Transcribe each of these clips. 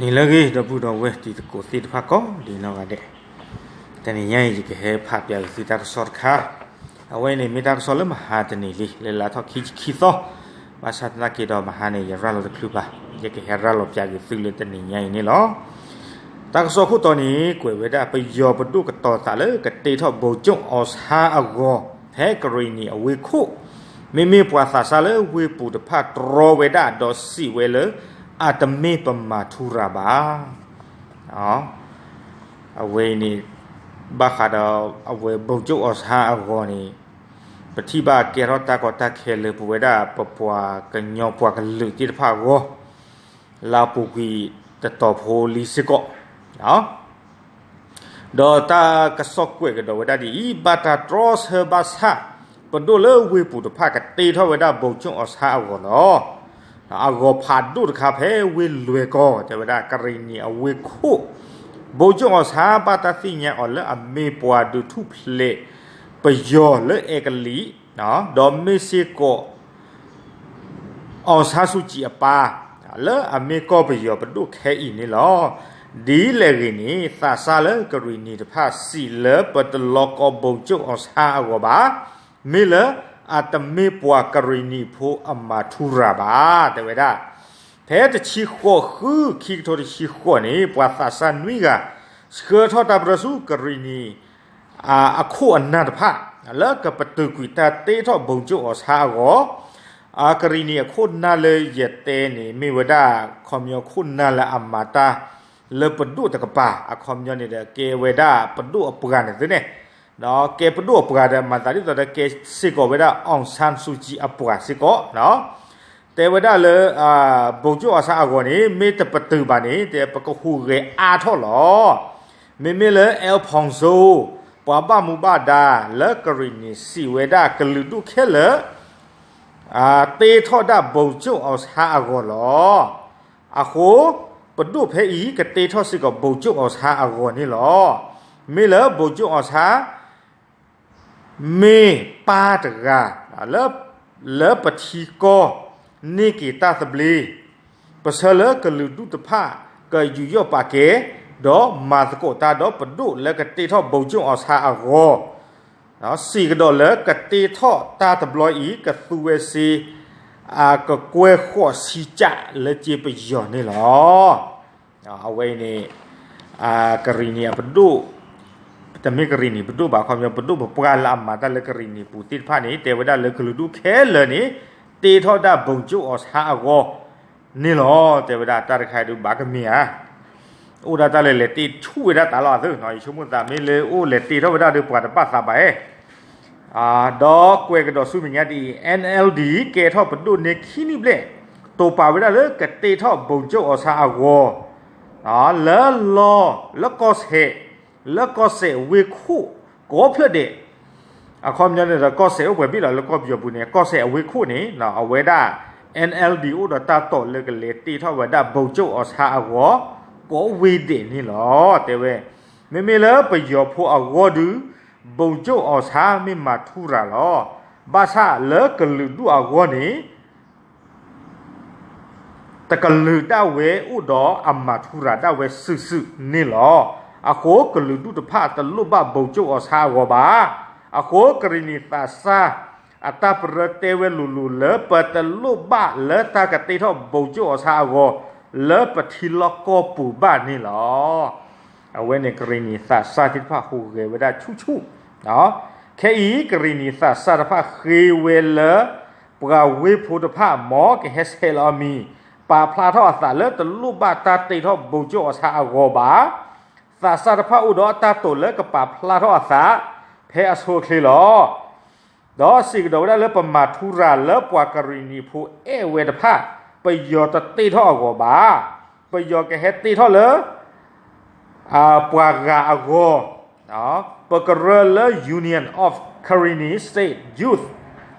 နံၤလၢအဂ့ၤ ဒီပုၢ်ဒီဝဲၢ်တံၤသကိးသ့ၣ်တဖၣ်ကိးဒ်နီၢ်ဂၤဒဲး, တနံၤညါအံၤ ယကဟဲဖးပၠးက့ၤသုတၢ်ကစီၣ်တခါ, အဝဲအံၤန့ၣ် မ့ၢ်တၢ်ကစီၣ်လၢမဟါတနံၤလံ လၢလါထီၣ်ခံဆံခံသီ, ဘၣ်ဆၣ်သနာ်က့ဒီးမဟါန့ၣ် ယရၤလီၤတချုးဘၣ်, ယကဟဲရၤလီၤပၠးက့ၤသုလၢတနံၤညါအံၤန့ၣ်လီၤ. တၢ်ကစီၣ်ခိၣ်တီန့ၣ် ကွဲးဝဲဒၣ် ပယီၤပဒိၣ်ကတီၤသးလၢကတ့ထီၣ် ဗိုလ်ချုပ်အောင်ဆန်း အဂီၤ ဖဲကရံၣ်နံၣ်အဝ့ၢ်ခိၣ်, မ့မ့ၢ်ပှၤသးစၢ်လၢဝ့ၢ်ပူၤတဖၣ်တြီဝဲဒၣ်ဒီးစံးဝဲလၢ အတမ့ၢ်ပမၤထူရၤဘၣ်. အဝဲအံၤန့ၣ် ဘၣ်ဃးဒီးအဝဲ ဗိုလ်ချုပ်အောင်ဆန်း အဂီၤန့ၣ် ပထံၣ်ဘၣ်ကဲထီၣ်တၢ်ကီတၢ်ခဲလၢပဝဲဒၣ်ပပှၤကညီပှၤကလုာ်သ့ၣ်တဖၣ်အဂီၢ် လၢအပူၤကွံာ်တတီၤဖိလံစ့ၢ်ကီး ဒီးတၢ်ကစီၣ်ကွဲးကဒီးဝဲဒၣ်ဒ်အံၤ, ဘၣ်တၢ်တြီဆၢဘၣ်ဆၣ် ပဒိၣ်လၢဝ့ၢ်ပူၤတဖၣ်ကတ့ထီၣ်ဝဲဒၣ် ဗိုလ်ချုပ်အောင်ဆန်း အဂီၤလီၤ. အဂီၤဖးဒိၣ်တခါဖဲဝ့ၢ်လွဲၢ်ကီၢ် တဲဝဲဒၣ်ကရံၣ်နံၣ်အဝ့ၢ်ခိၣ်, ဗိုလ်ချုပ်အောင်ဆန်း ဘၣ်တၢ်သ့ၣ်ညါအီၤလၢအမ့ၢ်ပှၤဒုးထူၣ်ဖျဲးပယီၤလၢအဲကလံး ဒီးမ့ၢ်စ့ၢ်ကီး အောင်ဆန်းစုကြည် အပၢ် လၢအမ့ၢ်ကီၢ်ပယီၤပဒိၣ်ခဲအံၤန့ၣ်လီၤ. ဒ်လဲၣ်ဂ့ၤန့ၣ် သးစၢ်လၢကရံၣ်နံၣ်တဖၣ်စံးလၢပတလီၤကီ ဗိုလ်ချုပ်အောင်ဆန်း အဂီၤဘၣ်, မ့ၢ်လၢအတမ့ၢ်ပှၤကရံၣ်နံၣ်ဖိအမၤထူရၤဘၣ် တဲဝဲဒၣ်. ဖဲတဆံဃိး ဃု ခံကထိတဆံဃိးန့ၣ် ပှၤသးစၢ်နွံဂၤ ဆှၢထီၣ်တၢ်ပတြၢၤဆူကရံၣ်နံၣ် အခိၣ်အနၢ်တဖၣ် လၢကပတုာ်ကွံာ်တၢ်တ့ထီၣ် ဗိုလ်ချုပ်အောင်ဆန်း အဂီၢ်, အကရံၣ်နံၣ်အခိၣ်နၢ်လၢယတဲန့ၣ် မ့ၢ်ဝဲဒၣ် ခီပညီခိၣ်နၢ်လၢအမၤတၢ်လၢပဒိၣ်တကပၤ, အခီပညီန့ၣ်ဒီး ကဲဝဲဒၣ်ပဒိၣ်အပှၤန့ၣ်သုန့ၣ်, ဒီးကဲပဒိၣ်အပှၤဒီး မၤသးဒ်သိးဒီးကဲစ့ၢ်ကီးဝဲဒၣ် အောင်ဆန်းစုကြည် အပှၤစ့ၢ်ကီး တဲဝဲဒၣ်လၢ ဗိုလ်ချုပ်အောင်ဆန်း အဂီၢ်န့ၣ် မ့ၢ်တပတုာ်ဘၣ်န့ၣ် တဲပကဟူးဂဲၤအါထီၣ်လီၤ. မ့မ့ၢ်လၢ အဲလ်ဖီၣ်စိ ပှၤဘၣ်မူဘၣ်ဒါလၢကရံၣ်နံၣ် စံးဝဲဒၣ်ကလုာ်ဒူၣ်ခဲလၢာ် တ့ထီၣ်ဒၣ် ဗိုလ်ချုပ်အောင်ဆန်း အဂီၢ်လီၤ. အဃိ ပဒိၣ်ဖဲအံၤ ကတ့ထီၣ်စ့ၢ်ကီး ဗိုလ်ချုပ်အောင်ဆန်း အဂီၢ်န့ၣ်လီၤ. မ့ၢ်လၢ ဗိုလ်ချုပ်အောင်ဆန်း မ့ၢ်ပၢ်တဂၤ လၢပထံကီၢ်န့ၢ်က့ၤတၢ်သဘျ့, ပဆၢလၢကလုာ်ဒူၣ်တဖၣ် ကယူးယီၣ်ပာ်ကဲ ဒီးမၤသကိးတၢ်ဒီးပဒိၣ်လၢကတ့ထီၣ် ဗိုလ်ချုပ်အောင်ဆန်း အဂီၢ်, စံးကဒီးလၢကတ့ထီၣ်တၢ်တဘျီအံၤ ကသူဝဲစ့ အကကွဲၢ်ဃိးဆံကၠးလၢစ့ပယီၤန့ၣ်လီၤ. အဝဲအံၤန့ၣ် ကရံၣ်နံၣ်အပဒိၣ်, တမ့ၢ်ကရံၣ်နံၣ်ပဒိၣ်ဘၣ် ခီပညီ ပဒိၣ်ပပှၢ်လၢအမၤတၢ်လၢကရံၣ်နံၣ်ပူၤသ့ၣ်တဖၣ်န့ၣ် တဲဝဲဒၣ်လၢကလုာ်ဒူၣ်ခဲလၢာ်န့ၣ် တ့ထီၣ်ဒၣ် ဗိုလ်ချုပ်အောင်ဆန်း အဂီၢ်န့ၣ်လီၤ. တဲဝဲဒၣ်တၢ်တခါဒုးဘၣ်ကမ့ၢ်ဧါ, အိၣ်ဒၣ်တၢ်လဲၤလဲၤတ့ဆူၣ်ဝဲဒၣ်တၢ်လီၤအသု, ယဆိကမိၣ်သးမ့ၢ်လၢအိၣ်လဲၤတ့ထီၣ်ဝဲဒၣ်ဒီးပှၤတဘၣ်သးဘၣ်ဧါ ဒီးကွဲးကဒီးဆူမဲာ်ညါဒ်အံၤ, N L D ကဲထီၣ်ပဒိၣ်န့ၢ်ခံနံၣ်ဘျဲၣ်, တိာ်ပာ်ဝဲဒၣ်လၢကတ့ထီၣ် ဗိုလ်ချုပ်အောင်ဆန်း အဂီၢ်, လၢလီၢ် လၢကီၢ်စဲၣ်, လၢကီၢ်စဲၣ်ဝ့ၢ်ခိၣ်ကိးဖျၢၣ်ဒဲး, အခီပညီန့ၣ်ဒီး ကီၢ်စဲၣ်အိၣ်ပှဲၤဘ့ၣ်လီၤလၢကီၢ်ပယီၤပူၤန့ၣ် ကီၢ်စဲၣ်အဝ့ၢ်ခိၣ်န့ၣ် အဝဲဒၣ် N L D အိၣ်ဒီးတၢ်တိာ်လၢကလဲၤတ့ထီၣ်ဝဲဒၣ် ဗိုလ်ချုပ်အောင်ဆန်း အဂီၢ် ကိးဝ့ၢ်ဒဲးန့ၣ်လီၤ. တဲဝဲ မ့မ့ၢ်လၢပယီၤဖိအဂီၢ်ဒုး ဗိုလ်ချုပ်အောင်ဆန်း မ့ၢ်မၤထူရၤလီၤ. ဘၣ်ဆၣ်လၢကလုာ်ဒူၣ်အဂီၢ်န့ၣ် တကလုာ်ဒၣ်ဝဲအိၣ်ဒီးအမၤထူရၤဒၣ်ဝဲစုာ်စုာ်န့ၣ်လီၤ. အဃိကလုာ်ဒူၣ်တဖၣ်တလိၣ်ဘၣ် ဗိုလ်ချုပ်အောင်ဆန်း အဂီၢ်ဘၣ်. အဃိကရံၣ်နံၣ်သးစၢ်အတၢ်ပရၢတဲဝဲလိၤလိၤလၢ ပတလိၣ်ဘၣ်လၢတၢ်ကတ့ထီၣ် ဗိုလ်ချုပ်အောင်ဆန်း အဂီၢ် လၢပထံလီၢ်ကီၢ်ပူၤဘၣ်န့ၣ်လီၤ. အဝဲန့ၣ်ကရံၣ်နံၣ်သးစၢ်သ့ၣ်တဖၣ်ဟူးဂဲၤဝဲဒၣ်ဆူၣ်ဆူၣ်, ခဲအံၤကရံၣ်နံၣ်သးစၢ်တဖၣ်ဃ့ဝဲလၢ ပှၤဝ့ၢ်ဖိတဖၣ် မ်ကဟဲဆဲးလီၤအမံၤ ပာ်ဖျါထီၣ်အသးလၢတလိၣ်ဘၣ်တၢ်တ့ထီၣ် ဗိုလ်ချုပ်အောင်ဆန်း အဂီၢ်ဘၣ်. သးစၢ်တဖၣ်အိၣ်ဒီးတၢ်တိာ်လၢကပာ်ဖျါထီၣ်အသး ဖဲအဆိအချ့လီၤ. ဒီးစံးကဒီးဝဲဒၣ်လၢပမၤထူရၤလၢပှၤကရံၣ်နံၣ်ဖိအဲၣ်ဝဲတဖၣ် ပယီၤတတ့ထီၣ်အဂီၢ်ဘၣ်. ပယီၤကဟဲတ့ထီၣ်လၢ ပှၤဂၤအဂီၢ်, ပကရၢလၢ Union of Karenni State Youth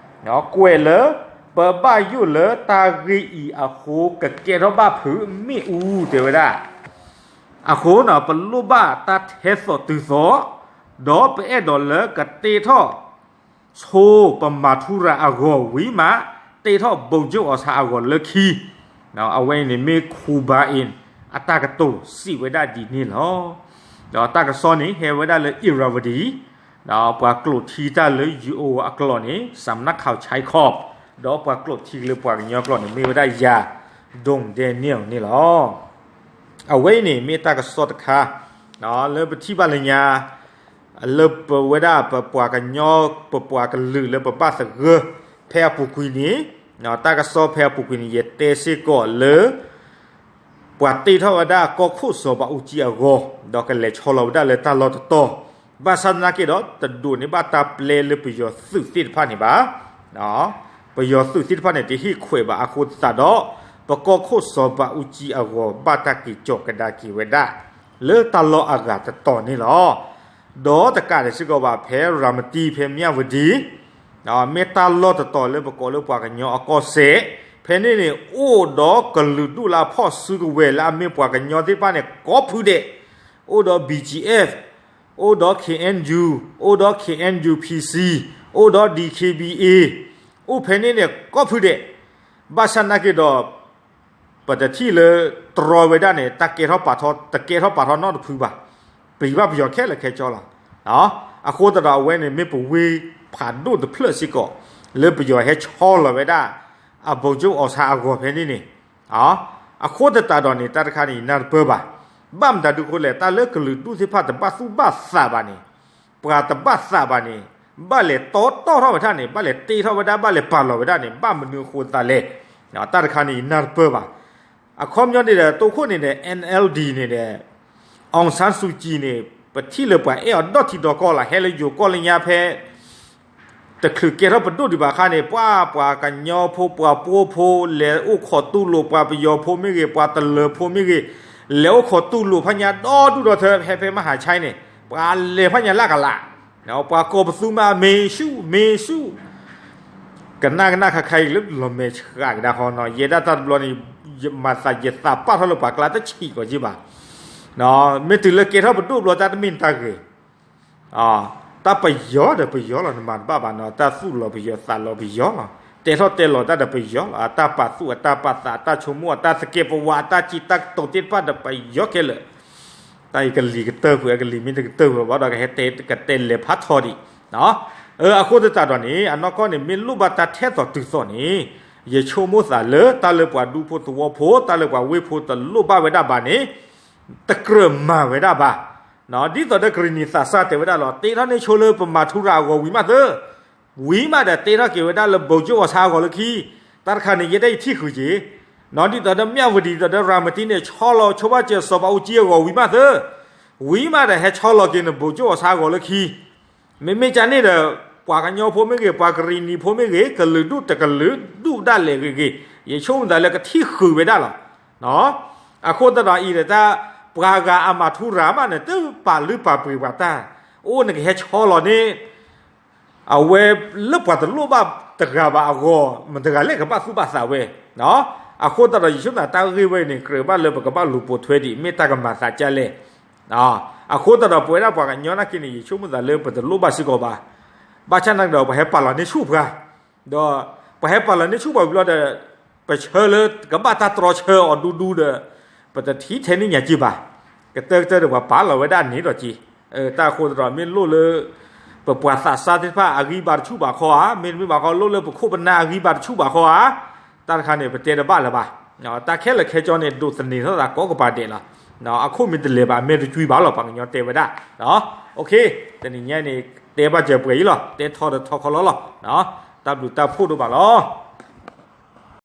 ကွဲးလၢ ပဘၣ်ယိၣ်လၢတၢ်ဂ့ၢ်အံၤအဃိ ကကဲထီၣ်ဘၣ်ဖုးမ့ၣ်အူ တဲဝဲဒၣ်. အဃိ ပလိၣ်ဘၣ်တၢ်ထဲသိးတုၤသိး, ဒီးပအဲၣ်ဒိးလၢကတ့ထီၣ် ဆိပမၤထူရၤအဂီၢ်ဝံၤမး တ့ထီၣ် ဗိုလ်ချုပ်အောင်ဆန်း အဂီၢ်လၢခံ. အဝဲအံၤန့ၣ်မ့ၢ် Cuba in အတၢ်ကတိၤစံးဝဲဒၣ်ဒ်န့ၣ်လီၤ. ဒီးတၢ်ကစီၣ်န့ၣ် ဟဲဝဲဒၣ်လၢ Irrawaddy, ဒီးပှၤကျိာ်ထံတၢ်လၢ ယိၤအိၣ်အကျိာ်န့ၣ် စၣ်မနၣ်ခးဆဲခီး, ဒီးပှၤကျိာ်ထံလၢပှၤကညီကျိာ်န့ၣ် မ့ၢ်ဝဲဒၣ်ယၤ ဒိၣ်ဒဲန့ၣ်န့ၣ်လီၤ. အဝဲအံၤန့ၣ် မ့ၢ်တၢ်ကစီၣ်တခါ လၢပထံၣ်ဘၣ်လၢညါ လၢပဝဲဒၣ်ပပှၤကညီ ပပှၤကလုာ်လၢပဘၣ်သဂၢၢ် ဖဲအပူၤကွံာ်န့ၣ်, တၢ်ကစီၣ်ဖဲအပူၤကွံာ်န့ၣ် ယတဲစ့ၢ်ကီးလၢ ပှၤတ့ထီၣ်ဝဲဒၣ်ကီၢ်ခိၣ်စီၤဘးအူကၠံအဂီၤ, ဒီးကလဲၤဆီလီၤဝဲဒၣ်လၢတၢ်လီၢ်တတီၤ, ဘၣ်ဆၣ်သနာ်က့ဒီး တဒိးန့ၢ်ဘၣ်တၢ်ပျဲလၢပယီၤသုးသ့ၣ်တဖၣ်န့ၣ်ဘၣ်. ပယီၤသုးသ့ၣ်တဖၣ်န့ၣ် တဟ့ၣ်ခွဲးဘၣ်အဃိသတးဒီး ပကီၢ်ခိၣ်စီၤဘးအူကၠံအဂီၤ ဘၣ်တၢ်က့ၤကၠီၤကဒါက့ၤဝဲဒၣ် လၢတၢ်လီၢ်အဂၤတတီၤန့ၣ်လီၤ. ဒီးတကးဒံးစ့ၢ်ကီးဘၣ် ဖဲရၤမတံ ဖဲမၠၣ်ဝတံၤ မ့ၢ်တၢ်လီၢ်တတီၤလၢပကိးလၢပှၤကညီအကီၢ်စဲၣ်, ဖဲန့ၣ်န့ၣ် အိၣ်ဒီးကလုာ်ဒူၣ်လၢအဖီၣ်စုကဝဲၤလၢအမ့ၢ်ပှၤကညီသ့ၣ်တဖၣ်န့ၣ် ကိးဖုဒဲး, အိၣ်ဒီး B G F, အိၣ်ဒီး K N U, အိၣ်ဒီး K N U P C, အိၣ်ဒီး D K B A, အိၣ်ဖဲန့ၣ်န့ၣ် ကိးဖုဒဲး, ဘၣ်ဆၣ်သနာ်က့ဒီး ပတထံၣ်လၢတြီဝဲဒၣ်န့ၣ် တၢ်ကဲထီၣ်ပာ်ထီ, တကဲထီၣ်ပာ်ထီနီတဖုဘၣ်. ပဘၣ်ပယီၤခဲလၢာ်ခဲဆ့လီၤ. အဃိသတးဒီးအဝဲန့ၣ် မ့ၢ်ပဝ့ၢ်ဖးဒိၣ်တဖျၢၣ်စ့ၢ်ကီး လၢပယီၤဟဲဆီလီၤဝဲဒၣ် အဗိုလ်ချုပ်အောင်ဆန်းအဂီၤဖဲန့ၣ်န့ၣ်, အဃိသတးဒီးန့ၣ် တၢ်တခါန့ၣ် ယနၢ်တပၢၢ်ဘၣ်. ဘၣ်မတၤဒုးအဃိလဲၣ်, တၢ်လၢကလုာ်ဒူၣ်သ့ၣ်တဖၣ်တဘၣ်သူၣ်ဘၣ်သးဘၣ်န့ၣ်, ပှၤတဘၣ်သးဘၣ်န့ၣ်, ဘၣ်လဲၤတီတီထီၣ်ဝဲဒၣ်န့ၣ်, ဘၣ်လဲၤတ့ထီၣ်ဝဲဒၣ်, ဘၣ်လဲၤပာ်လီၤဝဲဒၣ်န့ၣ် ဘၣ်မနုၤအဃိသတးလဲၣ်. တၢ်တခါန့ၣ် ယနၢ်တပၢၢ်ဘၣ်. အခီပညီန့ၣ်ဒီး တိခိၣ်န့ၣ်ဒီး N L D န့ၣ်ဒီး အောင်ဆန်းစုကြည်န့ၣ် ပထံၣ်လၢပှၤအဲၣ်အီၤဒီးထံဒီးကီၢ်လီၤ. ဟဲလၢယိၤကီၢ်လၢညါဖဲ တချုးကဲထီၣ်ပဒိၣ်ဒံးဘၣ်အခါန့ၣ် ပှၤ ပှၤကညီဖိ ပှၤပှိၢ်ဖိ လဲၤအိၣ်ခိးတူၢ်လိာ် ပှၤပယီၤဖိမ့ၢ်ဂ့ၤ, ပှၤတလၢၤဖိမ့ၢ်ဂ့ၤ, လဲၤအိၣ်ခိးတူၢ်လိာ်ဖဲညါဒီဒူၣ်ဒီထၢ ဟဲဖဲမဟါဆဲန့ၣ် ပှၤလဲၤဖဲညါလၢကလး, ပှၤကိးပသူမး မ့ၢ်ဆူၣ် မ့ၢ်ဆူၣ် ကနၣ်ကနၣ်ခါခါအံၤလၢလီၤမဲာ်ဆှးကဒါဃီနီၤ, ယဲဒၣ်တၢ်တဘျီန့ၣ် ယမၤသးယသးပာ်ထီၣ်လၢပှၤကျါတဆံးကီးက့ဘၣ်. မ့ၢ်တုၤလၢကဲထီၣ်ပဒိၣ်ဘျီတၢ်တမ့ၢ်တၢ်ဂ့ၤ, တၢ်ပယီၤဒီးပယီၤလီၤ, နမၤတဘၣ်ဘၣ်နီၤ, တၢ်သူၣ်လီၤပယီၤသးလီၤပယီၤလီၤ, တဲထီၣ်တဲလီၤတၢ်ဒီးပယီၤလီၤ, အတၢ်ပာ်သူၣ်အတၢ်ပာ်သး အတၢ်ဆိကမိၣ် အတၢ်သကဲးပဝး အတၢ်စံးတၢ်ကတိၤသ့ၣ်တဖၣ်ဒီးပယီၤခဲလၢာ် တၢ်အံၤကလံၤကတၢၢ်ဖုး အကလံၤမ့ၢ်တကတၢၢ်ဖုးဘၣ်ဒီး ကဟဲတဲကတဲလဲၤဖးထီဒံး. အဃိသတးဒီးန့ၣ် အနီၢ်ကီၢ်န့ၣ် မ့ၢ်လိၣ်ဘၣ်တၢ်ထဲသိးတုၤသိးန့ၣ် ယဆိကမိၣ်သးလၢ တၢ်လၢပှၤဒူဖိသဝီဖိ တၢ်လၢပှၤဝ့ၢ်ဖိတလိၣ်ဘၣ်ဝဲဒၣ်ဘၣ်န့ၣ် တကြၢးမၤဝဲဒၣ်ဘၣ်. ဒ်သိးဒီးကရံၣ်နံၣ်သးစၢ်တဲဝဲဒၣ်လီၤ, တ့ထီၣ်န့ၢ်ဆိလၢပမၤထူရၤအဂီၤဝံၤမးသၢ ဝံၤမးဒီးတ့ထီၣ်က့ၤဝဲဒၣ်လၢ ဗိုလ်ချုပ်အောင်ဆန်းအဂီၤလၢခံ, တၢ်တခါန့ၣ် ယဲဒၣ်ယထံၣ်ဃုာ်က့ၤ, ဒ်သိးဒီးမၠၣ်ဝတံၤ ဒ်သိးဒီးရၤမတံန့ၣ် ဆီလီၤဆိဘၣ်စၢၤစီၤဘးအူကၠံအဂီၤဝံၤမးသၢ, ဝံၤမးဒီးဟဲဆီလီၤက့ၤန့ၣ် ဗိုလ်ချုပ်အောင်ဆန်းအဂီၤလၢခံ, မ့မ့ၢ်ကန့ၣ်ဒီး ပှၤကညီဖိမ့ၢ်ဂ့ၤ ပှၤကရံၣ်နံၣ်ဖိမ့ၢ်ဂ့ၤ ကလုာ်ဒူၣ်တကလုာ်ဒူၣ်ဒၣ်လဲာ်ဂ့ၤဂ့ၤ ယဆိကမိၣ်သးလၢကထံၣ်ဃုာ်ဝဲဒၣ်လီၤ. အဃိသတးဒီးအံၤဒီးတၢ် ပှၤဂၤအမၤထူရၤမးန့ၣ် တပာ်လုၢ်ပာ်ပှ့ၤပှၤတၢ်, အိၣ်နကဟဲဆီလီၤန့ၣ် အဝဲလၢပှၤတလိၣ်ဘၣ်တဂၤဘၣ်အဂီၢ် မတၤတဂၤလဲၣ်ကဘၣ်သူၣ်ဘၣ်သးဝဲ. အဃိသတးဒီးယဆိကမိၣ်သးတၢ်ဂ့ၢ်ဝဲအံၤန့ၣ် ကြၢးဘၣ်လၢပကဘၣ်လူၤပိာ်ထွဲဒံး မ့ၢ်တၢ်ကမၤသးဒ်လဲၣ်. အဃိသတးဒီးပဝဲဒၣ်ပှၤကညီနာ်က့န့ၣ် ယဆိကမိၣ်သးလၢပတလိၣ်ဘၣ်စ့ၢ်ကီးဘၣ်. ဘၣ်ဆၣ်နာ်က့ဒီး ပှၤဟဲပာ်လီၤန့ၢ်ဆူၣ်ပှၤ, ဒီးပှၤဟဲပာ်လီၤန့ၢ်ဆူၣ်ပှၤဝံၤဘျီဒီး ပဆၢလၢကဘၣ်တၢ်တြီဆၢအီၤဒူဒူဒီး ပတထံၣ်ထဲန့ၣ်ညါက့ဘၣ်. ကတၢၢ်ကတၢၢ်ဒီးပှၤပာ်လီၤဝဲဒၣ်န့ၣ်ဒီးက့, တၢ်အဃိသတးဒီးမ့ၢ်လိၣ်လၢ ပပှၤသးစၢ်သ့ၣ်တဖၣ်အဂံၢ်ဘါတဆူၣ်ဘၣ်ခီဧါ, မ့တမ့ၢ်ဘၣ်ခီ လိၣ်လၢပခိၣ်ပနၢ်အဂံၢ်ဘါတဆူၣ်ဘၣ်ခီဧါ, တၢ်တခါန့ၣ် ပတဲတဘၣ်လၢၤဘၣ်. တၢ်ခဲလၢာ်ခဲဆ့န့ၣ် ဒိးသန့ၤထီၣ်သးကိးကပၤဒဲးလီၤ. အခိၣ်မ့ၢ်တလဲၤဘၣ် အမဲာ်တကွံဘၣ်လီၤ ပှၤကညီတဲဝဲဒၣ်. တနံၤညါန့ၣ် တဲဘၣ်စၢၤပှဲၤအံၤလီၤ, တဲထီဒီးထီခီလီၤလီၤ. တၢ်ဘျုးတၢ်ဖှိၣ်ဒိၣ်မးလီၤ.